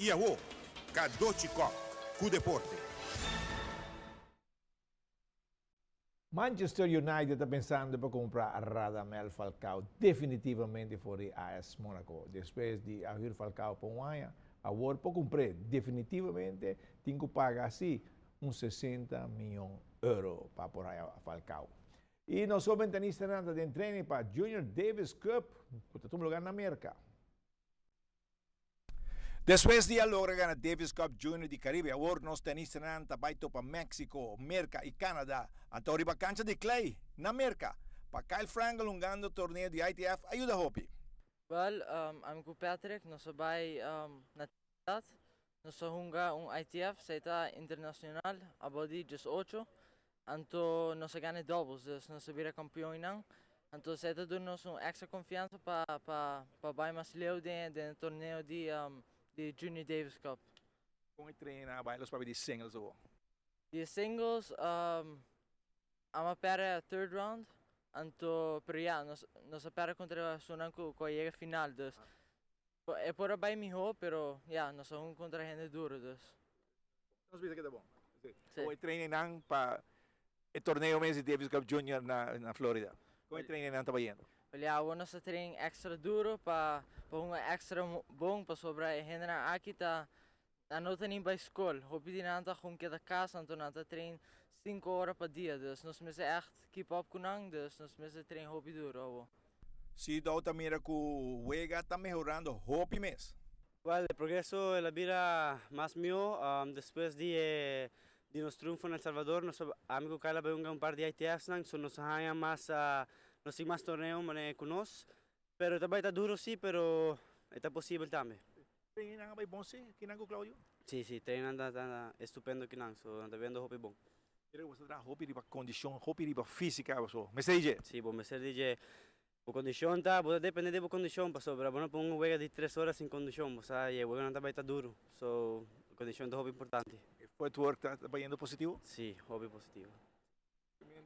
Y awo, Cadochi Kock cu deporte. Manchester United ta pensando pa cumpra Radamel Falcao definitivamente for di AS Monaco. Despues di a huur Falcao pa un aña, awor por cumpr'e definitivamente tin cu paga asi un 60 miyon euro pa por haya Falcao. Y nos hoben tenistanan ta den training pa Junior Davis Cup cu ta tuma lugar na Merca. Despues di a logra gana Davis Cup Junior di Caribe, awor nos tenistanan ta bay topa Mexico, Merca y Canada. Anto riba cancha di clay na Merca. Pa Kyle Frankel hungando torneo di ITF a yuda hopi. Wel, ami ku Patrick nos a bai na Trinidad, nos a hunga un ITF, esei ta internacional, abou di 18, anto nos a gana e doubles, dus nos a bira kampionnan. Anto esei ta duna nos un extra konfiansa pa pa pa bai mas leu den den e torneo di di Junior Davis Cup. Kon e traina a bai los papia di singles awor? Di singles amo a perde third round, anto pero ya nos nos a perde kontra esunnan ku ku a yega final, dus e por a bai miho pero ya nos a hunga kontra hende duro dus. Nos bisa keda bon. Sí. Kon e trainingnan pa e torneo mes di Davis Cup Junior na na Florida? Kon e trainingnan ta bayendo? Wel ya awor nos ta train extra duro pa pa hunga extra bon pasobra e hendenan aki ta nan no ta ni bai skol. Hopi di nan ta gewoon keda kas anto nan ta train 5 ora pa dia dus nos mester echt keep up ku nan, dus nos mester train hopi duro awor. Si dou ta mira ku wega ta mehorando hopi mes. Well, e progreso el a bira mas mihó despues di nos triunfo na El Salvador. Nos ami ku Kyle a bai hunga un par di ITFs nan, so nos a haña mas, nos tin mas torneo manera ku nos. Pero ta bai ta duro si, pero e ta posibel tambe. Training a bai bon si, kinan ku Claudio? Si, training ta estupendo kinan, so nan ta bayendo hopi bon. Mira ku bo ta traha hopi riba kondishon, hopi riba físika, so mester di dje? Si, bo mester di dje. Bo kondishon ta, bo ta depende di bo kondishon, pasobra bo no por un wega di 3 ora sin kondishon, bo sa, e wega nan ta bai ta duro, so kondishon ta hopi importante. E footwork ta bayendo positivo? Si, hopi positivo.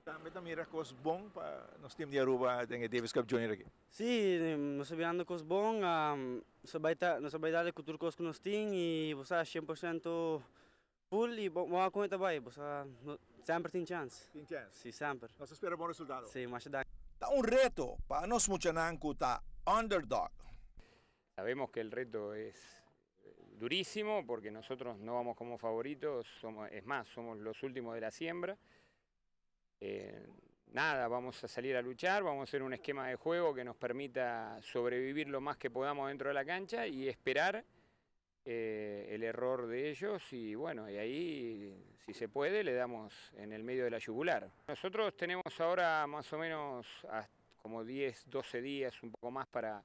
Tambe ta mira kos bon pa nos team di Aruba den e Davis Cup Junior aki. Si, nos ta mirando kos bon, nos a bai ta, nos a bai dal e tur kos ku nos tin i bo sa 100% full i bo wak kon e ta bai, bo sa semper tin chance. Tin chance. Si, semper. Nos ta spera bon resultado. Si, masha danki. Ta un reto pa nos muchanan ku ta underdog. Sabemos que el reto es durísimo porque nosotros no vamos como favoritos, somos, es más, somos los últimos de la siembra. Nada, vamos a salir a luchar, vamos a hacer un esquema de juego que nos permita sobrevivir lo más que podamos dentro de la cancha y esperar el error de ellos y, bueno, y ahí, si se puede, le damos en el medio de la yugular. Nosotros tenemos ahora más o menos como 10, 12 días, un poco más para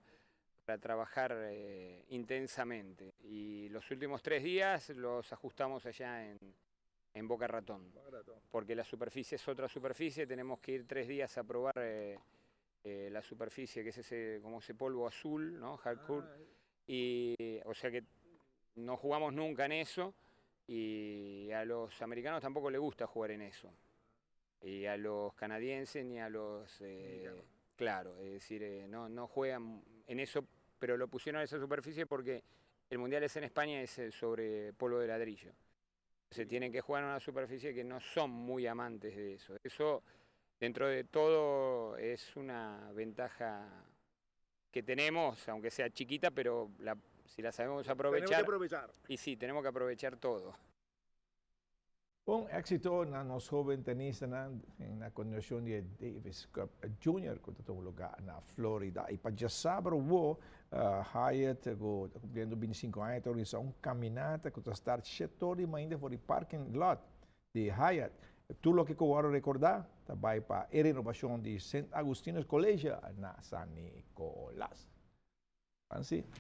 trabajar intensamente y los últimos 3 días los ajustamos allá en Boca Ratón, porque la superficie es otra superficie, tenemos que ir 3 días a probar la superficie, que es ese, como ese polvo azul, ¿no? Hardcore. Y, o sea que no jugamos nunca en eso y a los americanos tampoco les gusta jugar en eso. Y a los canadienses ni a los... Claro, es decir, no, no juegan en eso, pero lo pusieron en esa superficie porque el Mundial es en España, es sobre polvo de ladrillo. Se tienen que jugar en una superficie que no son muy amantes de eso. Eso, dentro de todo, es una ventaja que tenemos, aunque sea chiquita, pero si la sabemos aprovechar. Tenemos que aprovechar. Y sí, tenemos que aprovechar todo. Bon exito na nos hoben tenistanan na continuacion di Davis Cup Junior cu ta tuma lugar na Florida. Y pa diasabra uh, Hyatt, cu ta cumpliendo 25 aña, ta organisa un caminata cu ta start 7 di mainta for di parking lot di Hyatt. Tur loke cu awor recorda, ta bay pa e renovacion di St. Agustinus College na San Nicolas. Fancy.